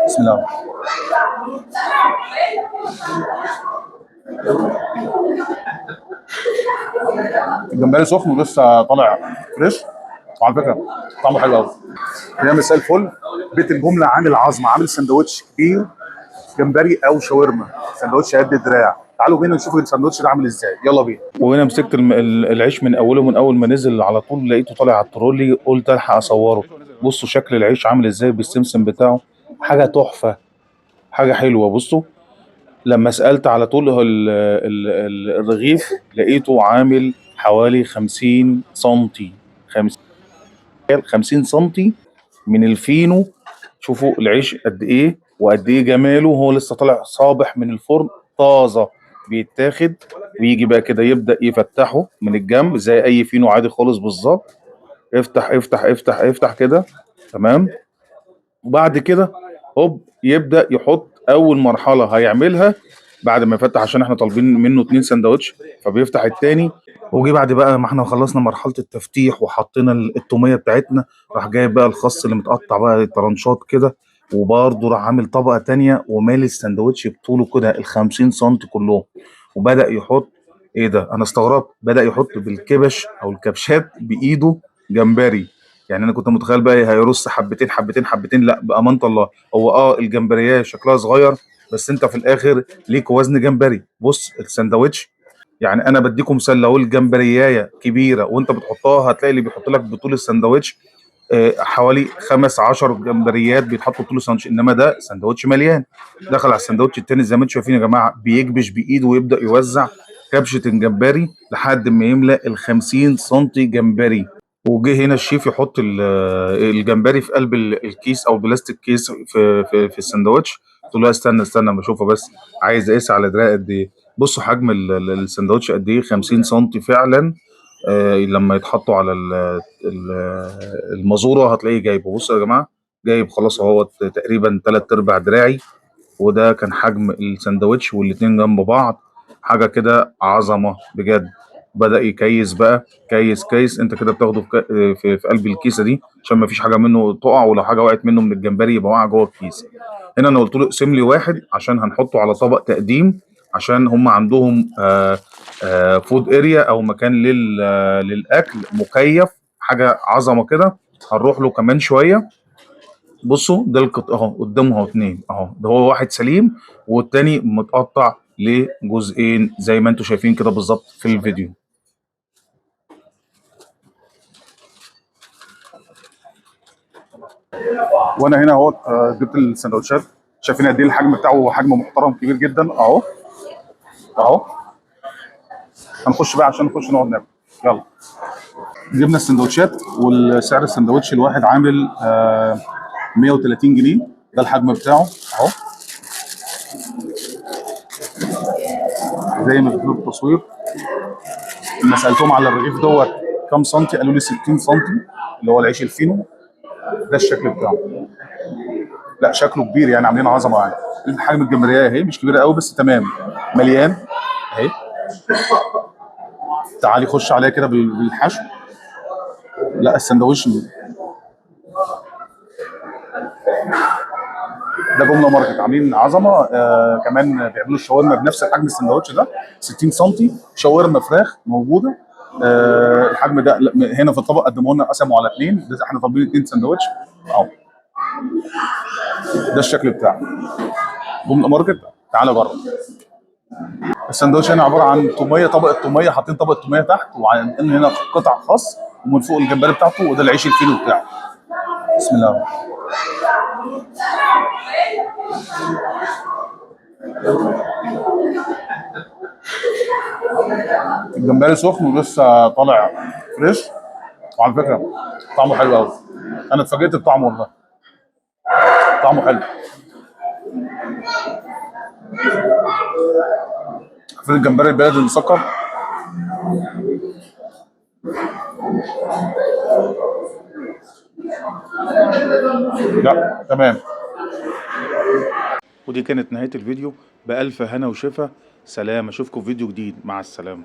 بسم الله. الجمبري سخن ولسه طالع fresh، وعلى فكرة طعمه حلو قوي. يا مساء الفل. بيت الجملة عامل عظمه، عامل سندوتش كبير جمبري او شاورما، سندوتش قد دراع. تعالوا بينا نشوف السندوتش ده عامل ازاي، يلا بينا. وهنا مسكت العيش من اوله، من اول ما نزل على طول لقيته طالع على الترولي، قلت الحق اصوره. بصوا شكل العيش عامل ازاي بالسمسم بتاعه، حاجة تحفة، حاجة حلوة. بصوا لما سالت على طول الرغيف لقيته عامل حوالي 50 سنتي، 50 سنتي من الفينو. شوفوا العيش قد ايه وقد ايه جماله، هو لسه طالع صابح من الفرن طازة، بيتاخد ويجي بقى كده يبدأ يفتحه من الجنب زي اي فينو عادي خالص بالظبط. افتح افتح افتح افتح كده، تمام. وبعد كده هوب يبدأ يحط اول مرحلة هيعملها بعد ما يفتح، عشان احنا طالبين منه 2 سندوتش فبيفتح التاني. وجي بعد بقى ما احنا خلصنا مرحلة التفتيح وحطينا التومية بتاعتنا، راح جايب بقى الخس اللي متقطع بقى طرنشات كده، وبرضه راح عامل طبقة تانية ومالي السندوتش بطوله كده ال 50 سم كلهم. وبدأ يحط ايه ده، انا استغربت، بدأ يحط بالكبش او الكبشات بايده جمبري. يعني انا كنت متخيل بقى هيرص حبتين حبتين حبتين، لا بأمانة الله هو الجمبريه شكلها صغير، بس انت في الاخر ليك وزن جمبري. بص السندوتش، يعني انا بديكم مثال، لو الجمبريايه كبيرة وانت بتحطها هتلاقي اللي بيحط لك بطول السندوتش حوالي 15 جمبريات بيتحطوا طول السندوتش، انما ده سندوتش مليان. دخل على السندوتش التاني زي ما انتم شايفين يا جماعة، بيكبش بايده ويبدا يوزع كبشة الجمبري لحد ما يملى ال 50 سم جمبري. وجه هنا الشيف يحط الجمبري في قلب الكيس او بلاستيك كيس في السندوتش. قلت له استنى استنى ما اشوفه، بس عايز اقيس على دراعي قد ايه. بصوا حجم السندوتش قد ايه، 50 سم فعلا. لما يتحطوا على المازوره هتلاقيه جايبه. بصوا يا جماعة جايب خلاص اهوت تقريبا 3/4 دراعي، وده كان حجم السندوتش والاتنين جنب بعض، حاجة كده عظمه بجد. بدأ يكيس بقى، كيس كيس، انت كده بتاخده في قلب الكيسة دي عشان ما فيش حاجة منه تقع، ولو حاجة وقعت منه من الجمبري يبقى وقع جوه الكيس. هنا انا قلت له اقسم لي واحد عشان هنحطه على طبق تقديم، عشان هم عندهم food area او مكان للاكل مكيف، حاجة عظمه كده. هنروح له كمان شوية. بصوا ده القط اهو قدامه اهو، 2 اهو، ده هو واحد سليم والتاني متقطع لجزئين زي ما انتم شايفين كده بالظبط في الفيديو. وانا هنا اهو، جبت السندوتشات، شايفين قد ايه الحجم بتاعه، حجم محترم كبير جدا اهو اهو. هنخش بقى عشان نخش نقعد ناكل. يلا جبنا السندوتشات، والسعر السندوتش الواحد عامل 130 جنيه، ده الحجم بتاعه اهو زي ما بتشوفوا في التصوير. لما سالتهم على الرغيف دوت كام سنتي قالوا لي 60 سنتي اللي هو العيش الفينو. ده الشكل بتاعه، لا شكله كبير يعني، عاملين عظمه يعني. الحجم الجمبريه اهي مش كبيرة قوي بس تمام، مليان اهي. تعالي خش عليها كده بالحشو. لا السندوتش ده جملة ماركت، عاملين عظمه. كمان بيعملوا الشاورما بنفس حجم السندوتش ده 60 سنتي، شاورما فراخ موجودة. الحجم ده هنا في الطبق قدموه لنا، قسموا على 2، ده احنا طالبين 2 سندوتش اهو. ده الشكل بتاعه جملة ماركت. تعالى جرب السندوتش. هنا عبارة عن توميه، طبقه توميه، حاطين طبقه توميه تحت، وعندنا هنا قطع خس، ومن فوق الجمبري بتاعته، وده العيش الفينو بتاعه. بسم الله. الجمبري سخن ولسه طالع فريش، وعلى فكرة طعمه حلو قوي. انا اتفاجئت بطعمه والله، طعمه حلو. عارفين الجمبري البلدي المسكر؟ لا تمام. ودي كانت نهاية الفيديو. بألف هنا وشفا، سلام. اشوفكم في فيديو جديد، مع السلامة.